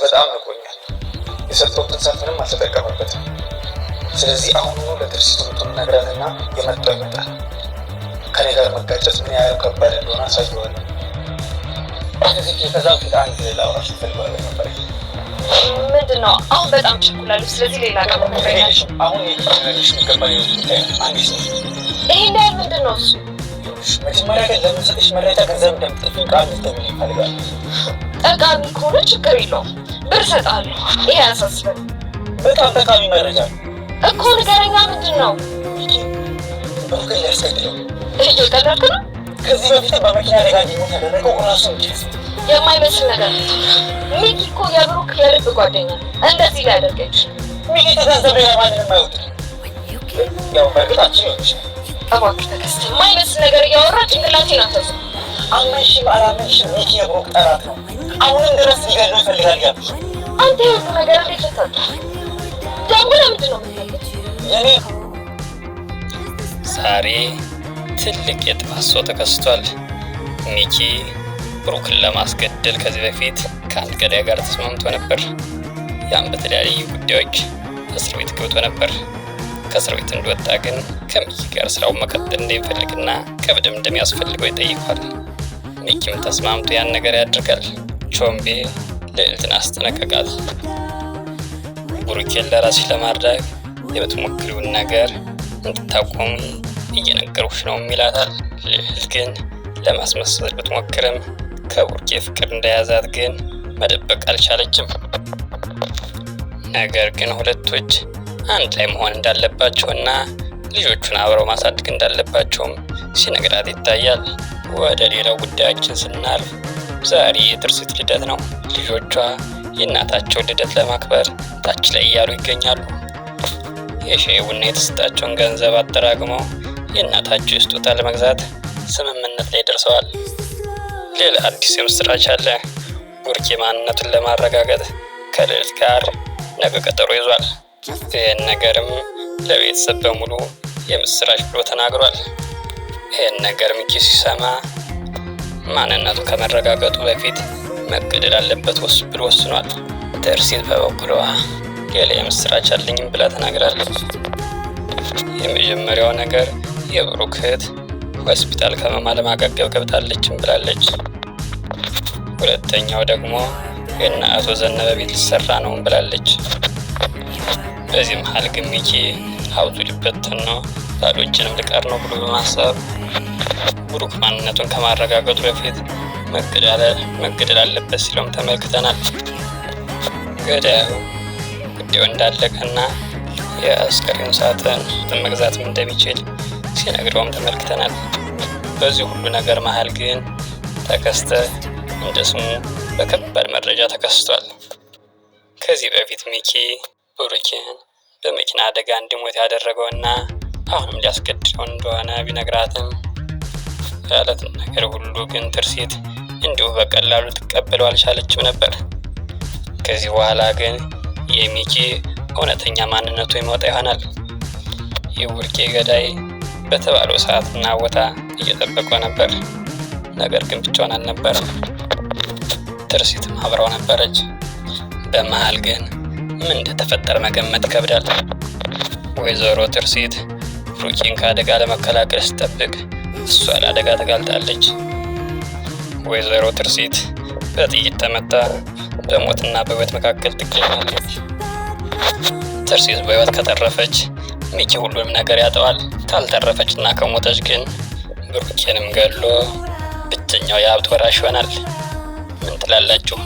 በጣም ንቆኛል። የሰጠሁትን ሰዓት ምንም አልተጠቀመበትም። ስለዚህ አሁኑኑ ለትርሲት እውነቱን እነግራትና የመጣው ይመጣል። ከኔ ጋር መጋጨት ምን ያህል ከባድ እንደሆነ አሳየዋለሁ። ከዛ በፊት አንድ ላውራሽ እፈልጋለሁ ነበር። ምንድን ነው? አሁን በጣም ቸኩላለሁ። ስለዚህ ሌላ ቀን ትነግረኛለህ። አሁን ልነግርሽ የሚገባ ጉዳይ ነው። አንዴ ስሚ። ይሄን ያህል ምንድን ነው እሱ? መጀመሪያ ግን ለምሰጥሽ መረጃ ገንዘብ እንደምትከፍይኝ ቃል እንድትገቢልኝ እፈልጋለሁ። ጠቃሚ ከሆነ ችግር የለውም፣ ብር እሰጥሃለሁ። ይሄ አያሳስብም። በጣም ጠቃሚ መረጃ ነው። እኮ ንገረኛ፣ ምንድን ነው? ሚኪ ብሩክን ሊያስገድለው። እየቀለድክ ነው? ከዚህ በፊት በመኪና አደጋ እንዲሞት ያደረገው እራሱ ሚኪ። የማይመስል ነገር። ሚኪ እኮ የብሩክ የልብ ጓደኛ ነው። እንደዚህ ሊያደርግ አይችልም። ሚኪ ከገንዘብ ሌላ ማንንም አይወድም። ያው በእርግጥ አንቺ ሊሆን ይችላል። እባክህ ተከስተ፣ የማይመስል ነገር እያወራ ጭንቅላቴን አታዙ። አመንሽም አላመንሽም ሚኪ የብሩክ ጠላት ነው። አሁንም ድረስ ሊገድለው ይፈልጋል እያልኩሽ ነው። አንተ የሁሉ ነገር እንዴት ልታጣ ደግሞ? ለምንድን ነው የምትፈልግ? የኔ ዛሬ ትልቅ የጥፋት ሰው ተከስቷል። ሚኪ ብሩክን ለማስገደል ከዚህ በፊት ከአንድ ገዳይ ጋር ተስማምቶ ነበር። ያም በተለያዩ ጉዳዮች እስር ቤት ገብቶ ነበር። ከእስር ቤት እንደወጣ ግን ከሚኪ ጋር ስራውን መቀጠል እንደሚፈልግና ከብድም እንደሚያስፈልገው ይጠይቋል። ሚኪም ተስማምቶ ያን ነገር ያደርጋል። ቾምቤ ልዕልትን አስጠነቀቃት። ብሩኬን ለራስሽ ለማድረግ የምትሞክሪውን ነገር እንድታቆሚ እየነገርኩሽ ነው ይላታል። ልዕልት ግን ለማስመሰል ብትሞክርም ከቡርኬ ፍቅር እንደያዛት ግን መደበቅ አልቻለችም። ነገር ግን ሁለቶች አንድ ላይ መሆን እንዳለባቸውና ልጆቹን አብረው ማሳደግ እንዳለባቸውም ሲነግራት ይታያል። ወደ ሌላው ጉዳያችን ስናልፍ ዛሬ የትርሲት ልደት ነው። ልጆቿ የእናታቸውን ልደት ለማክበር ታች ላይ እያሉ ይገኛሉ። የሻይ ቡና የተሰጣቸውን ገንዘብ አጠራቅመው የእናታቸው ስጦታ ለመግዛት ስምምነት ላይ ደርሰዋል። ሌላ አዲስ የምስራች አለ። ቡርኬ ማንነቱን ለማረጋገጥ ከልዕልት ጋር ነገ ቀጠሮ ይዟል። ይህን ነገርም ለቤተሰብ በሙሉ የምስራች ብሎ ተናግሯል። ይህን ነገር ሚኪ ሲሰማ ማንነቱ ከመረጋገጡ በፊት መገደል አለበት ብሎ ወስኗል። ትርሲት በበኩሏ ሌላ የምስራች አለኝም ብላ ተናግራለች። የመጀመሪያው ነገር የብሩክ እህት ሆስፒታል ከህመሟ ለማገገም ገብታለችም ብላለች። ሁለተኛው ደግሞ የእነ አቶ ዘነበ ቤት ሊሰራ ነው ብላለች። በዚህ መሀል ግን ሚኪ ሀብቱ ሊበተን ነው፣ ባዶ እጄንም ልቀር ነው ብሎ በማሰብ ብሩክ ማንነቱን ከማረጋገጡ በፊት መገደል አለበት ሲለውም ተመልክተናል። ገዳዩ ጉዳዩ እንዳለቀና የአስከሬን ሳጥን መግዛትም እንደሚችል ሲነግረውም ተመልክተናል። በዚህ ሁሉ ነገር መሀል ግን ተከስተ እንደ ስሙ በከባድ መረጃ ተከስቷል። ከዚህ በፊት ሚኪ ብሩኬን በመኪና አደጋ እንዲሞት ያደረገውና አሁንም ሊያስገድለው እንደሆነ ቢነግራትም ያለትን ነገር ሁሉ ግን ትርሲት እንዲሁ በቀላሉ ትቀበለው አልቻለችም ነበር። ከዚህ በኋላ ግን የሚኪ እውነተኛ ማንነቱ ይወጣ ይሆናል። የቡርኬ ገዳይ በተባለው ሰዓትና ቦታ እየጠበቀው ነበር። ነገር ግን ብቻውን አልነበረም። ትርሲትም አብረው ነበረች። በመሃል ግን ምን እንደተፈጠረ መገመት ይከብዳል። ወይዘሮ ትርሲት ብሩኬን ከአደጋ ለመከላከል ስትጠብቅ እሷ ለአደጋ ተጋልጣለች። ወይዘሮ ትርሲት በጥይት ተመታ በሞትና በሕይወት መካከል ትገኛለች። ትርሲት በሕይወት ከተረፈች ሚኪ ሁሉንም ነገር ያጠዋል። ካልተረፈች እና ከሞተች ግን ብሩኬንም ገድሎ ብቸኛው የሀብት ወራሽ ይሆናል። ምን ትላላችሁ?